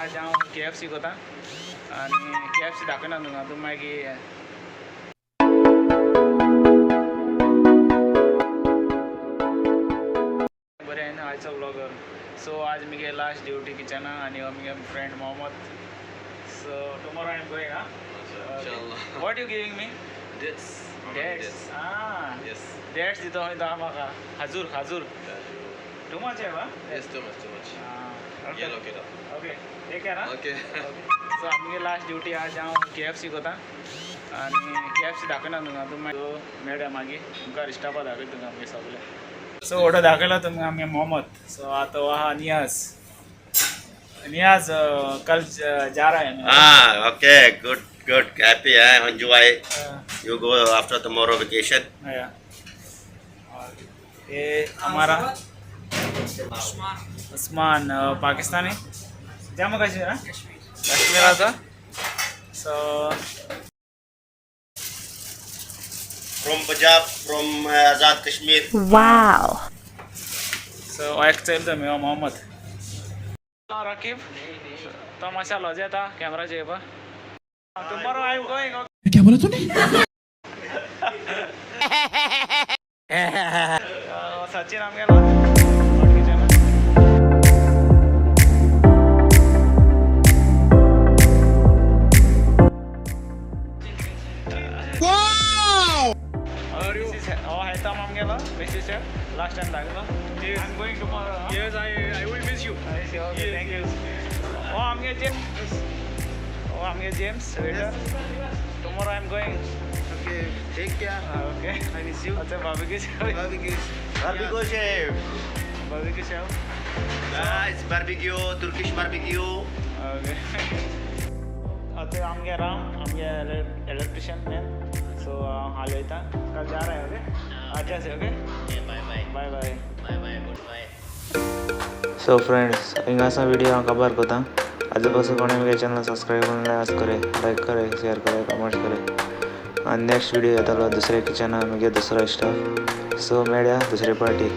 आज हांव केएफसी कोता आनी केएफसी दाखयना तुमकां, तुमी मागीर बरें न्हू आयचो व्लॉगर. सो आज मुगे लास्ट ड्युटी किचना आनी हो मुगे friend Mohammad. So tomorrow I am going. हा. Inshallah. What you giving me? Dates. Dates. Ah. Yes. Dates दिता खंय तो म्हाका. खाजूर खाजूर. टू मच आहे. Yes, too much, too much. Yellow kida. Okay, take care. Okay. So आमगे last duty आज हांव केएफसी कोता आनी केएफसी दाखयना तुमकां, तुमी मेळया मागीर. तुमकां इश्टापा दाखयता तुमकां आमगे सगळे. सो ऑर्डर दाखयला तुमकां आमगे मोहम्मद. सो आतां आहा नियाज. नियाज कल जा रहा है ना? Ah, okay, good, good. Happy, eh? Enjoy. You go after tomorrow vacation. Yeah. और ये हमारा उस्मान, पाकिस्तानी, जम्मू कश्मीर. हाँ, कश्मीर आता. So From Punjab, from Azad Kashmir. Wow. So एक चलता मी मोहम्मद रकीब. तो मातशा लज येता कॅमेराचे येवपा. Tomorrow I am going. क्या बोला तूने? सचिन आमगेलो किचन. हो हेतम आमगेलो pastry chef, last time दाखयलो. I am going tomorrow. Yes, I will miss you. Okay, thank you. हो आमगे जेम्स, हो आमगे James waiter. Tomorrow I am going. Okay, take care. Okay. I miss you. अच्छा, barbecue. Barbecue. Barbecue chef. Barbecue chef. Ah, it's barbecue, Turkish barbecue. Okay. अच्छा, आमगे राम, आमगे electrician main. So हाल वयता, कल जा रहा है. ओके, अच्छा से. Okay, bye bye. Bye bye. Bye bye, good bye. So friends, हिंगासा video हांव काबार करता. आजू पासून कोणें म्हगे चॅनल सबस्क्रायब करूंक जाय आज करे, लायक करे, शेयर करे, कमेंट्स करे आनी नेक्स्ट व्हिडिओ येतलो दुसऱ्या किचना, म्हगे दुसरो स्टाफ. सो मेळया दुसरे पार्टी.